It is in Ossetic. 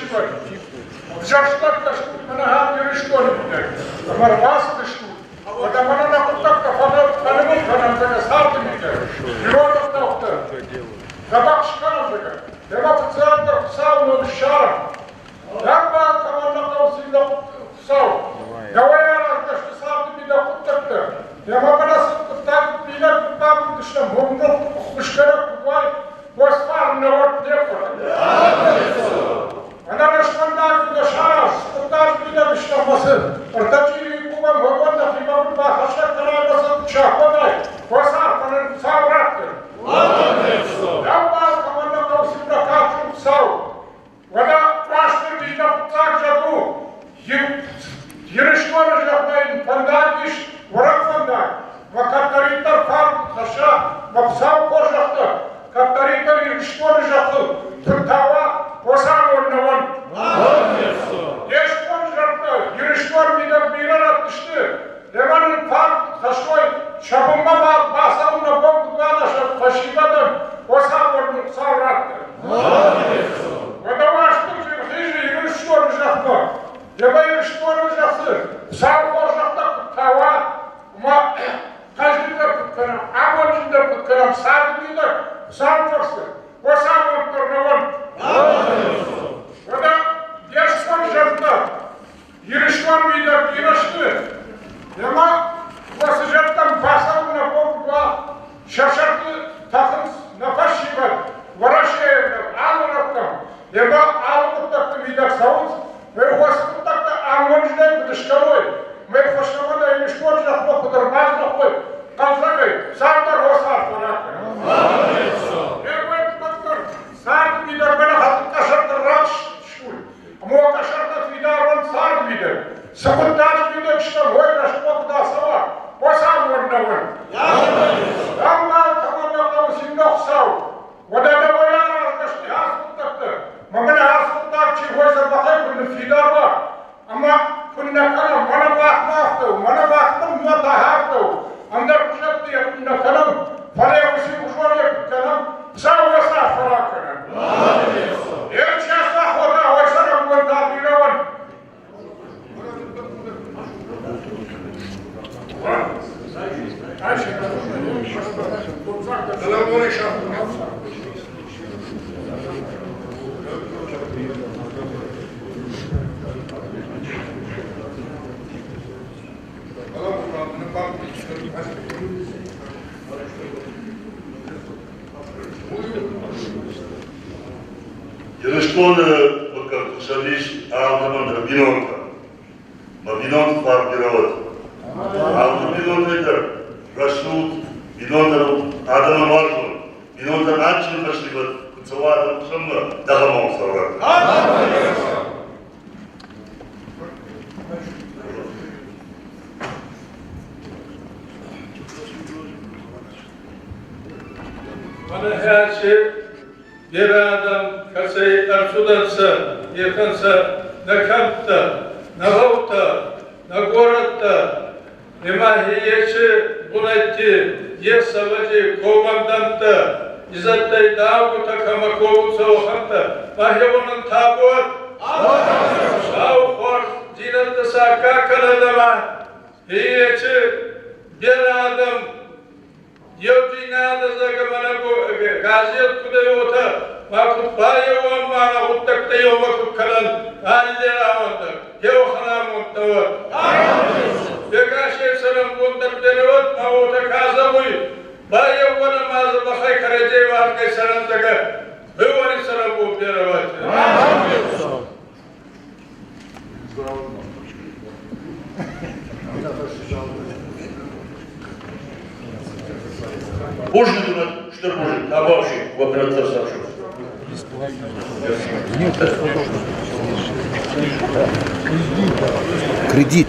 фӕсивӕд! Ӕвзӕрстӕгтӕ стут мӕнӕ ам Ирыстоны мидӕг, ӕмӕ ӕрбацыдыстут, уӕдӕ мӕнӕ нӕ хъуыддӕгтӕ фӕнывыл кӕнӕм зӕгъгӕ царды мидӕг, ирон ӕгъдӕуттӕ дзӕбӕх скӕнӕм зӕгъгӕ, демӕ фыццагдӕр Хуыцауы ном ссарӕм. Дӕрбал кӕмӕн нӕ хъӕуы цин Хуыцау, дӕуӕй аразгӕ сты царды мидӕг хъуыддӕгтӕ, демӕ мӕнӕ цы хъуыддаг мидӕг куыд бамбырдыстӕм, уым ног ӕххуысгӕнӕг куыд уай, Уӕсфарн нӕ уӕд не ппӕт. Ӕнӕрӕстфӕндаг дӕ сараз, хъуыддаг мидӕг стӕм мӕ ӕртӕ чъирийы къубӕн вагон дӕхимӕ куыд бахӕстӕг кӕнай мӕ сӕ куыд сахонай, уӕ цардӕн Хуыцау раттӕд. Дӕу балкӕмӕн нӕ хъӕуы цин дӕ кадджын Хуыцау. Уӕдӕ Уастырджи дӕ фыццаг зӕд у. Ирыстоны зӕхмӕ йын фӕндаг ис, уӕрӕх фӕндаг. Мӕ кӕддӕриддӕр фарн куыд хӕсса, мӕ Хуыцауы хорзӕхтӕ, кӕддӕриддӕр Ирыстоны зӕххыл фыртауа, уӕ нӕ уӕнт. Не сконд зӕрдтӕ Ирыстон мидӕг бирӕ рӕтты сты. Ӕмӕ нын фарн куыд хӕссой, сӕ бынмӕ бацӕуын нӕ бон куыд уа нӕ фӕсивӕдӕн, уӕ нын Хуыцау раттӕд. Уӕдӕ Уастырджи хизы Ирыстоны зӕхмӕ. Ӕмӕ Ирыстоны зӕххы сау хорзӕхтӕ куыд тауа, уымӕ хъӕздыгдӕр куыд кӕнӕм, амондджындӕр куыд кӕнӕм царды мидӕг, Хуыцауы фӕрцы, уӕ амонддӕр нӕ уӕнт. Уӕдӕ де сконд зӕрдтӕ Ирыстоны мидӕг бирӕ сты, ӕмӕ уӕ цы зӕдтӕм бацӕуын нӕ бон куыд уа, сӕ сӕрты тӕхынц нӕ фӕсивӕд Уӕрӕсейы дӕр алы рӕттӕм, ӕмӕ алы хъуыддӕгты мидӕг цӕуынц, мӕ уӕ цы хъуыддӕгтӕ амонджынӕй куыд скӕной, мӕ фӕстӕмӕ нӕ Ирыстоны зӕхмӕ куыд ӕрбаздӕхой, хъӕлдзӕгӕй, царддӕр уӕ цард фӕракӕнӕм. Царды мидӕг мӕнӕ къӕсӕрты рахстут, ӕмӕ уӕ къӕсӕртӕ фидарон царды мидӕг, цы хъуыддаджы мидӕг стӕм, уый рӕстмӕ куыд ацӕуа, уӕ цард нӕ уӕнт. Ӕмбал кӕмӕн нӕ хъӕуы цин нӕ Хуыцау, уӕдӕ дӕуӕй аразгӕ сты ацы хъуыддӕгтӕ, мӕ мӕнӕ ацы хъуыддаг чи хойдзӕн, махӕй куы ныффидар уа, ӕмӕ куыннӕ кӕнӕм, мӕнӕ махмӕ афтӕ у, мӕнӕ махмӕ мӕ та афтӕ у, ӕндӕр хуызӕтты йӕ куыннӕ кӕнӕм, фӕлӕ уыцы иухуызон йӕ куыд кӕнӕм, Хуыцау уӕ цы арфӕ ракӕнӕд. Ӕрчӕсӕ хотӕ уӕ цӕрӕнбонтӕ бирӕ уӕнт. Ирыстоны мыггӕгты хсӕн ис алкӕмӕн дӕр бинонтӕ. Мӕ бинонты фарн бирӕ уӕд. Алы бинонтӕй дӕр рӕсугъд, бинонтӕн адӕмӕн уарзон, бинонтӕн адджын фӕсивӕд куы цӕуа адӕмы хсӕнмӕ, дӕгъӕмӕ цӕуӕд. Мӕнӕ берӕ адӕм кӕцӕй ӕрцудӕнцӕ, етӕнцӕ нӕ кӕмттӕ, нӕ гъӕутӕ, нӕ горӕттӕ, ӕма еци бунӕтти ес ӕвӕдзи командӕнттӕ, изӕдтӕй давгутӕ кӕмӕ ковунцӕ, уӕхӕнттӕ. Мӕхеуонӕн табу уӕд! Сау хуарздзийнӕдтӕ сӕ аккаг кӕнӕд ӕма еци берӕ адӕм еудзийнадӕ зӕгъгӕ мӕнӕ газет куд ӕй, уотӕ ма куд байеуӕн ма нӕ гъуддӕгтӕ еумӕ куд кӕнӕн, алли рауӕн дӕр еуӕхӕн амондтӕ уӕд. Бегасей цӕрӕнбон дӕр берӕ уӕд, ма уотӕ ка зӕгъуй, байеуӕн ӕма дзӕбӕхӕй кӕрӕдзей уарзгӕй цӕрӕн, зӕгъгӕ, уони цӕрӕнбон берӕ уӕд. Бузныг уын, стыр бузныг, табуафси, уӕ бынӕттӕ цӕрсут. Кредит.